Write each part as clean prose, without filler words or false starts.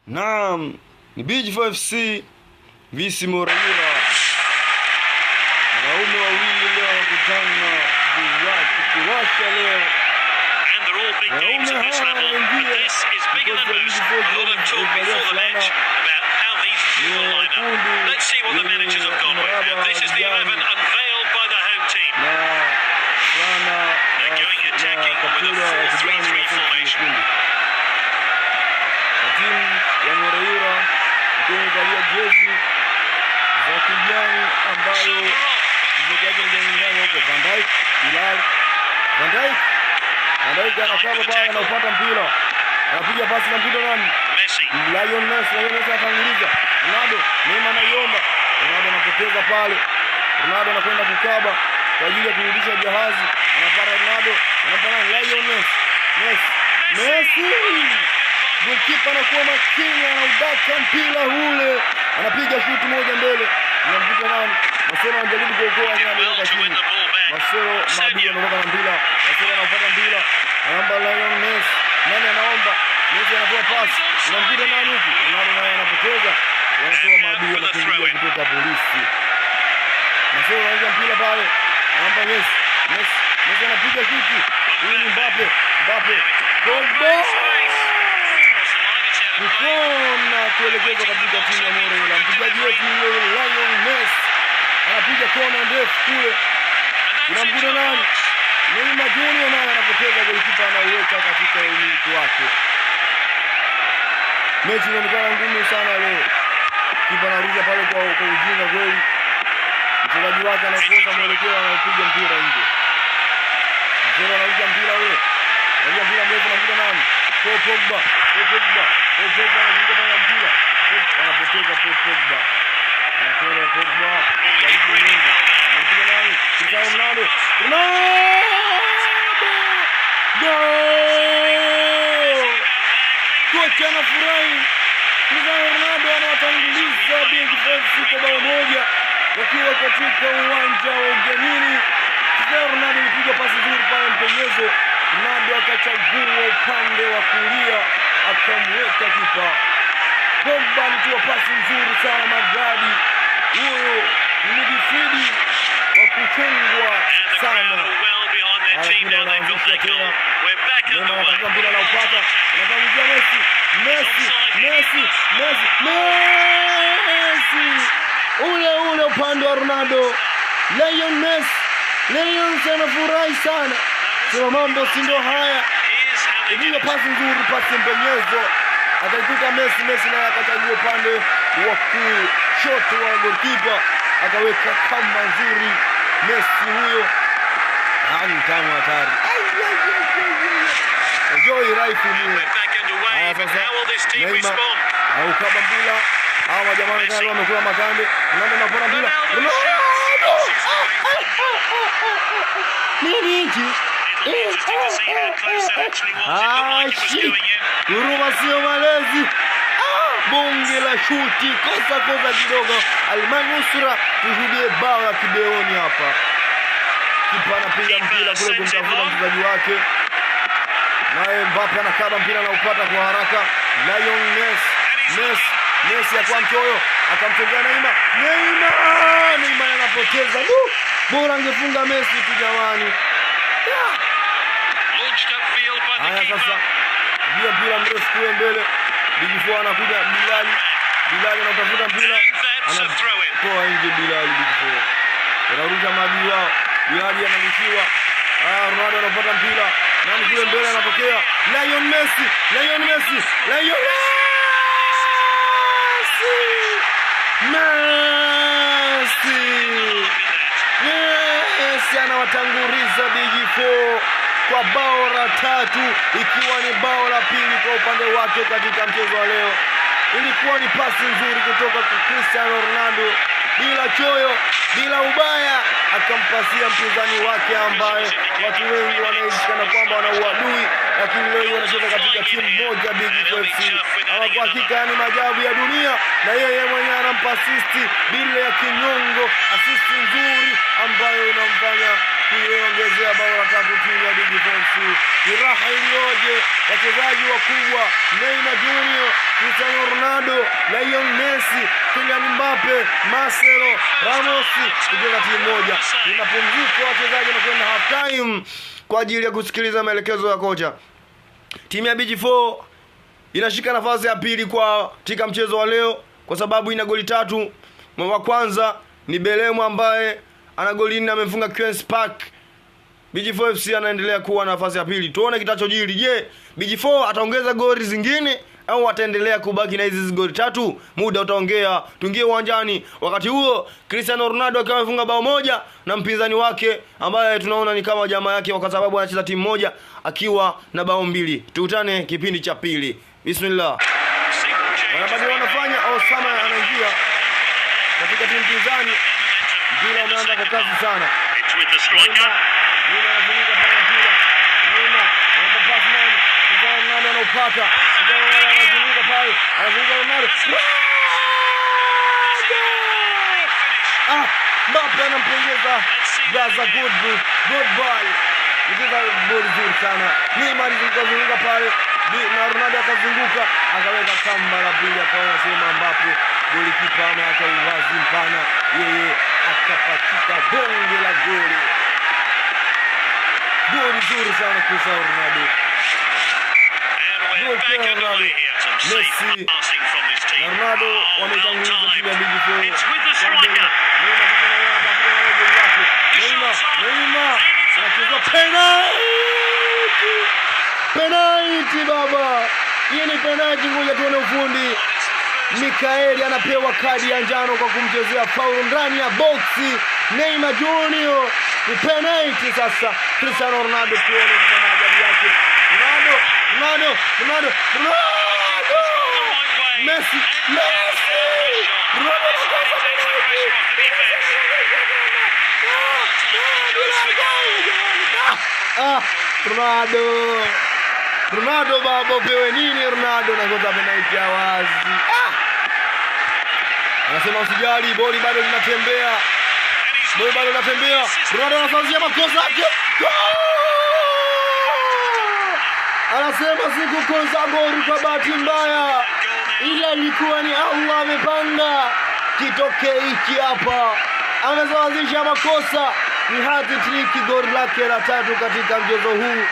Naam, ni BG4 FC vs Moreira. Wanaume wawili leo wanakutana kuwasha leo. And they're all big games at this level, but this is bigger than most. A lot of talk before the match about how these two will line up. Let's see what the managers have gone with. And this is the 11 unveiled by the home team. Na sana They're going na attacking with a kaptura ya kijani 4-3-3 na soksi formation. nyekundu. Na timu ya Moreira ikiwa imevalia jezi za kijani ambayo mchezaji wake mjangani huko Van Dijk, Bilal, Van Dijk. Van Dijk anakaba pale, anaupata mpira. Anapiga pasi na mpira nani? Messi. Lionel Messi, Lionel Messi anatanguliza. Ronaldo, Neymar anaiomba. Ronaldo anapoteza pale. Ronaldo anakwenda kukaba kwa ajili ya kurudisha jahazi. Anapata Ronaldo, anampa nani? Lionel Messi. Messi. Messi! Goalkeeper anakuwa makini, anaudaka mpira ule. Anapiga shuti moja mbele. Inamkuta nani? Marcelo anajaribu kuokoa, lakini Did well ameweka to win chini. the ball back. Marcelo Mabi Senya. anaondoka na mpira. Marcelo anaupata mpira. Anaomba Lionel Messi. Nani anaomba? Messi anatoa pasi. Inamkuta nani huku? Ronaldo naye anapoteza. Wanatoa maadui wanakimbilia kutoka polisi. Marcelo anaanza mpira pale. Anampa Messi. Messi. Messi anapiga shuti. Huyu ni Mbappe. Mbappe. Pogba. Across the line, it's out of play. Ni kona kuelekezwa katika timu ya Moreira. Mpigaji wetu ni yule Lionel Messi. Anapiga kona ndefu kule. And that's Unamkuta into the nani? box. Neymar Junior naye anapoteza, golikipa anaiweka katika umiliki wake. Mechi inaonekana ngumu sana leo. Kipa anarusha pale kwa ujinga kweli. Mchezaji wake anakosa mwelekeo, anapiga mpira nje. Marcelo anarusha mpira ule. Anarusha mpira mrefu, anamkuta nani? Paul Pogba. Paul Pogba. Paul Pogba anazunguka pale mpira. Anapoteza Paul Pogba. Anakwenda Pogba. Jaribu nyingi. Anamkuta nani? Cristiano Ronaldo. Ronaldo! Goal! Kocha anafurahi. Cristiano Ronaldo anawatanguliza Big FC kwa bao moja wakiwa katika uwanja wa ugenini. Cristiano Ronaldo alipiga pasi nzuri pale mpenyezo. Ronaldo akachagua upande wa kulia akamweka kipa. Pogba alitoa pasi nzuri sana maridadi. Huyo ni midfield wa kuchungwa And the crowd sana. are well behind their team Mpira now. They've got unaanzishwa their goal. tena. We're back Neymar underway. anatafuta mpira anaupata, anatangulia Messi, Messi, Messi, Messi, Messi, ule ule upande wa Ronaldo, Lionel Messi, Lionel Messi anafurahi sana, sema mambo si ndio haya. Here's how they did Ipiga it. pasi nzuri, pasi mpenyezo, akaikuta Messi, Messi naye akachagua upande wa kushoto wa goalkeeper, akaweka kamba nzuri. Messi huyo, ni tamu hatari. Ai, ai, ai, ai, ai. Enjoy life And mie. we're back underway. Haya But sasa, how will this team Neymar respond? aukaba mpira. Hawa majamaa wanaonekana wamekula makande. Ronaldo anapora mpira. Ronaldo Ronaldo! shoots. Nini hichi? It'll be interesting to see how close that actually was. It looked like it was Ah, shit. going in. Huruma sio malezi. Ah, bonge la shuti, kosa kosa kidogo. Almanusra, tushuhudie bao la kibeoni hapa. Kipa anapiga mpira kule kumtafuta mchezaji wake, naye Mbappe anakaba mpira anaupata kwa haraka. Lionel Messi, Messi, Messi akuwa mchoyo, akamtengea Neymar, Neymar, Neymar anapoteza. Du, bora angefunga Messi tu jamani. Yeah. Launched upfield by the Haya sasa, keeper. ndio mpira mrefu kule mbele. Big Four anakuja Bilali, Bilali anatafuta mpira, And that's a throw in. anatoa nje Bilali. Big Four anarusha maadui wao. Bilali anarushiwa. Ah, Ronaldo anapata mpira. Nani kule mbele anapokea? Lionel Messi, Lionel Messi, Lionel Messi! Messi! Look at that. Messi anawatanguliza Big Four kwa bao la tatu, ikiwa ni bao la pili kwa upande wake katika mchezo wa leo. Ilikuwa ni pasi nzuri kutoka kwa Cristiano Ronaldo, bila choyo, bila ubaya, akampasia mpinzani wake ambaye watu wengi wanaishi kwamba wana uadui, lakini leo wanacheza katika timu moja Big Four FC. Ama kwa hakika ni maajabu ya dunia, na yeye mwenyewe anampa assist bila ya kinyongo, assist nzuri ambayo inamfanya kuiongezea bao la tatu timu ya Big Four FC. Ni raha iliyoje! Wachezaji wakubwa Neymar Junior, Cristiano Ronaldo. Ronaldo, Lionel Messi, Kylian Mbappe, Marcelo, Ramos kujenga timu moja. Ni mapumziko, wachezaji wanakwenda half time kwa ajili ya kusikiliza maelekezo ya kocha. Timu ya BG4 inashika nafasi ya pili kwa katika mchezo wa leo kwa sababu ina goli 3. Wa kwanza ni Belemu ambaye ana goli 4 amemfunga Queens Park. BG4 FC anaendelea kuwa nafasi ya pili. Tuone kitachojiri. Je, BG4 ataongeza goli zingine au ataendelea kubaki na hizi goli 3? Muda utaongea. Tuingie uwanjani. Wakati huo Cristiano Ronaldo akiwa amefunga bao 1 na mpinzani wake ambaye tunaona ni kama jamaa yake kwa sababu anacheza timu moja akiwa na bao 2. Tukutane kipindi cha pili. Bismillah. Wanabadili wanafanya, Osama anaingia katika timu pinzani. Mpira umeanza kwa kasi sana. Neymar anazunguka pale mpira. Neymar anampa pasi nani? Ronaldo anaupata. Ronaldo anazunguka pale. Anazunguka Ronaldo. Mbappe anampongeza Gaza, good ball. Mcheza boli nzuri sana. Neymar alizunguka pale na Ronaldo akazunguka akaweka kamba la pili, akaona sema ambapo golikipa ameacha uwazi mpana, yeye akapachika bonge la goli. Goli zuri sana Cristiano Ronaldo. Messi na Ronaldo wametanguliza timu ya BG4. Neymar anacheza penalty. Penalty baba. Hii ni penalty, ngoja tuone ufundi. Mikaeli anapewa kadi ya njano kwa kumchezea faulu ndani ya boxi. Neymar Junior ni penalty sasa. Cristiano Ronaldo, tuone kwa maajabu yake. Ronaldo, Ronaldo, Ronaldo, Ronaldo! Messi, Messi! Ronaldo anakosa penalty. Ronaldo. Ronaldo baba, upewe nini Ronaldo anakosa penalty ya wazi. Anasema usijali, boli bado linatembea. Boli bado linatembea. Ronaldo anafanyia makosa yake. Anasema sikukosa goli kwa bahati mbaya, ila ilikuwa ni Allah amepanga kitokee hiki hapa. Amesawazisha makosa, ni hat-trick, goli lake la 3 katika mchezo huu.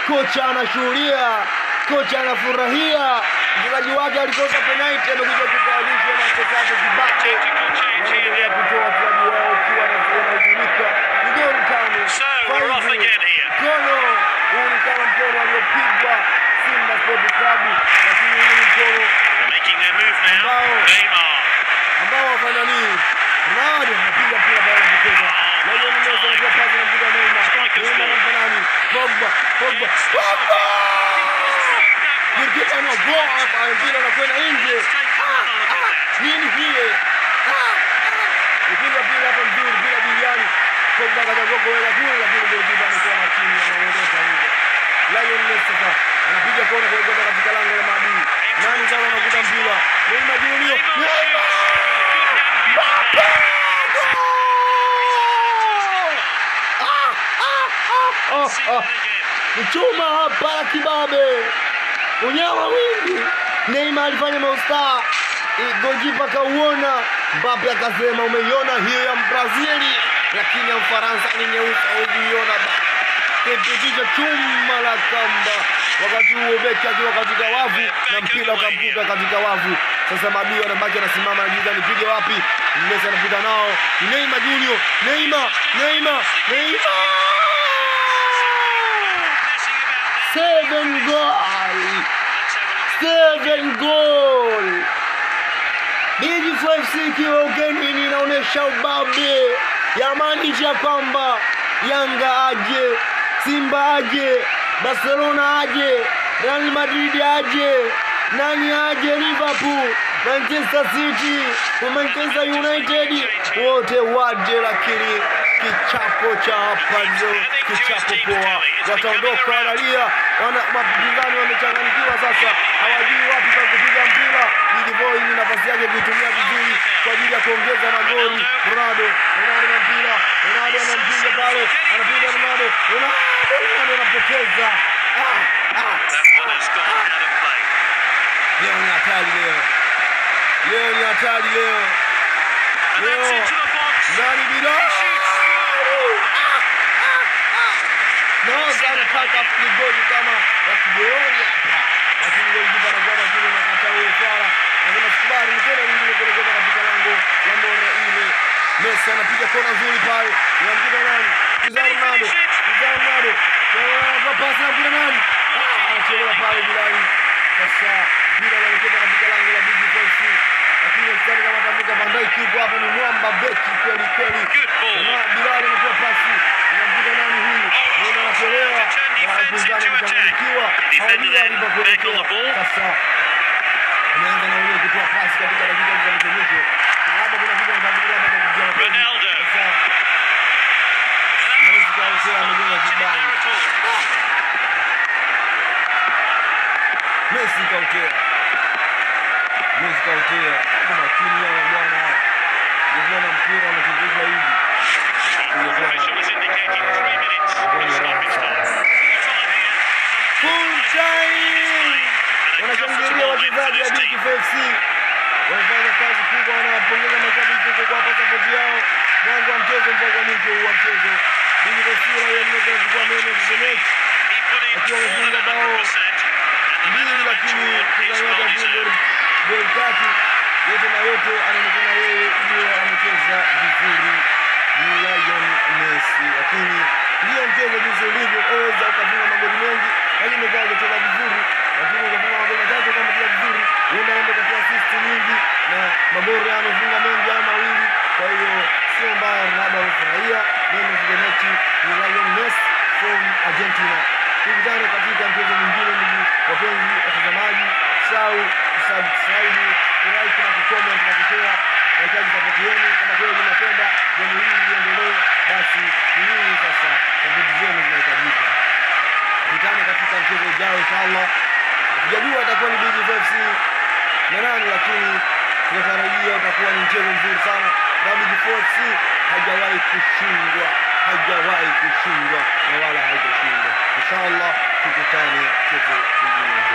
Kocha anashuhudia, kocha anafurahia. Mchezaji wake alikosa penalty, amekuja kusawazisha makosa yake kibake. Wanaendelea kutoa wachezaji wao ukiwa wanahuzunika. Ni goli 5. Mkono huu ni kama mkono aliopigwa Simba Sports Club, lakini huu ni mkono ambao wafanya nini? Ronaldo anapiga mpira pale anapoteza. Lionel Messi anapiga pasi na mpira Neymar. Neymar anampa nani? Pogba, Pogba, Pogba! Golikipa anagoa hapa, mpira unakwenda nje. Nini hii? Upiga mpira hapa mzuri bila biliani. Pogba akachagua kuweka kule, lakini golikipa amekuwa makini, anaondoka nje. Lionel Messi sasa anapiga kona kuelekea katika lango la maadui. Nani sasa anakuta mpira? Neymar Junior. Neymar! Mbappe! Chuma hapa la kibabe. Unyama mwingi. Neymar alifanya maustaa, golikipa kauona. Mbappe akasema umeiona hiyo ya Brazili, lakini ya Mfaransa ni nyeusi, huiona ba. Kipitisha chuma la kamba. Wakati huo beki akiwa katika wavu na mpira ukamkuta katika wavu. Sasa maadui anabaki anasimama, anajiuliza nipige wapi? Messi anapita nao. Neymar Junior, Neymar, Neymar, Neymar! 7 goal. 7 goal. BG4 FC ikiwa ugenini inaonesha ubabe. Yamaanisha kwamba Yanga aje, Simba aje, Barcelona aje, Real Madrid aje, nani aje, Liverpool, Manchester City, Manchester United, wote waje, lakini kichapo cha hapa ndio kichapo poa. Wataondoka wanalia, wapinzani wamechanganyikiwa sasa, hawajui wapi pa kupiga mpira. Big Boy ni nafasi yake kuitumia vizuri kwa ajili ya kuongeza magoli. Ronaldo, Ronaldo na mpira, Ronaldo anampiga pale, anapiga Ronaldo, Ronaldo, Ronaldo anapoteza. Leo ni hatari leo. Leo ni hatari leo. And that's Leo. into the box. Nani bila? He shoots. Naoza anataka apige goli kama la kigooni hapa. Lakini golikipa anakuwa makini na kataa huyo swala. Anasema sikubali, ni kona nyingine kuelekea katika lango la Mora ile. Messi anapiga kona nzuri pale. Inamkuta nani? Cristiano Ronaldo. Cristiano Ronaldo. Ronaldo pasi inamkuta nani? Anachelewa pale Bilali. Sasa Bilal anaelekea katika lango la Big FC. Lakini sidhani kama atavuka. Van Dijk yuko hapo, ni mwamba beki kweli kweli. Good ball. Na Bilal anatoa pasi. Inamkuta nani huyu? Ndio anachelewa. To turn Na defense wapinzani into attack. wamechanganyikiwa. Defender Hawajui then back on the walipokuelekea. ball. Sasa ameanza na wenyewe kutoa pasi katika dakika hizi za mwisho mwisho. Labda kuna kitu anataka labda kwa kijana. Ronaldo. Sasa Messi kauchea amejenga kibali. There at all. Messi kautea. Messi kautea. Kwa makini hawa bwana hawa. Ukiona mpira unachezeshwa hivi. The official has indicated 3 minutes of stoppage time. Full time here. Full time. And a Wanashangilia comfortable win for wachezaji wa this Big team. FC. Wamefanya kazi kubwa, wanawapongeza mashabiki kwa kuwapa sapoti yao mwanzo wa mchezo mpaka mwisho huu wa mchezo. Big FC Lion Messi anachukua man of the match He put in akiwa more amefunga than bao 100%, and the man mbili, of the match lakini award is mpinzani well wake afunga deserved. goli tatu. Yote na yote, anaonekana yeye ndiye amecheza vizuri ni Lionel Messi, lakini ndiyo mchezo jinsi ulivyo, waweza ukafunga magoli mengi, lakini ukawa hujacheza vizuri, lakini ukafunga magoli matatu kama umecheza vizuri, huenda ende ukatoa assist nyingi na magoli amefunga mengi au mawili. Kwa hiyo sio mbaya, Ronaldo amefurahia. Man of the match ni Lionel Messi from Argentina. Tukutane katika mchezo mwingine, ndugu wapenzi watazamaji, sau kusubscribe, kulike na kucomment na kushare. Nahitaji sapoti yenu. Kama kweli mnapenda game hii liendelee, basi ni nyinyi sasa, sapoti zenu zinahitajika. Tukutane katika mchezo ujao inshallah. Hatujajua itakuwa ni Big FC na nani, lakini tunatarajia utakuwa ni mchezo mzuri sana. Na Big FC hajawahi kushindwa, hajawahi kushindwa na wala haitoshindwa. Inshallah tukutane mchezo mwingine ujao.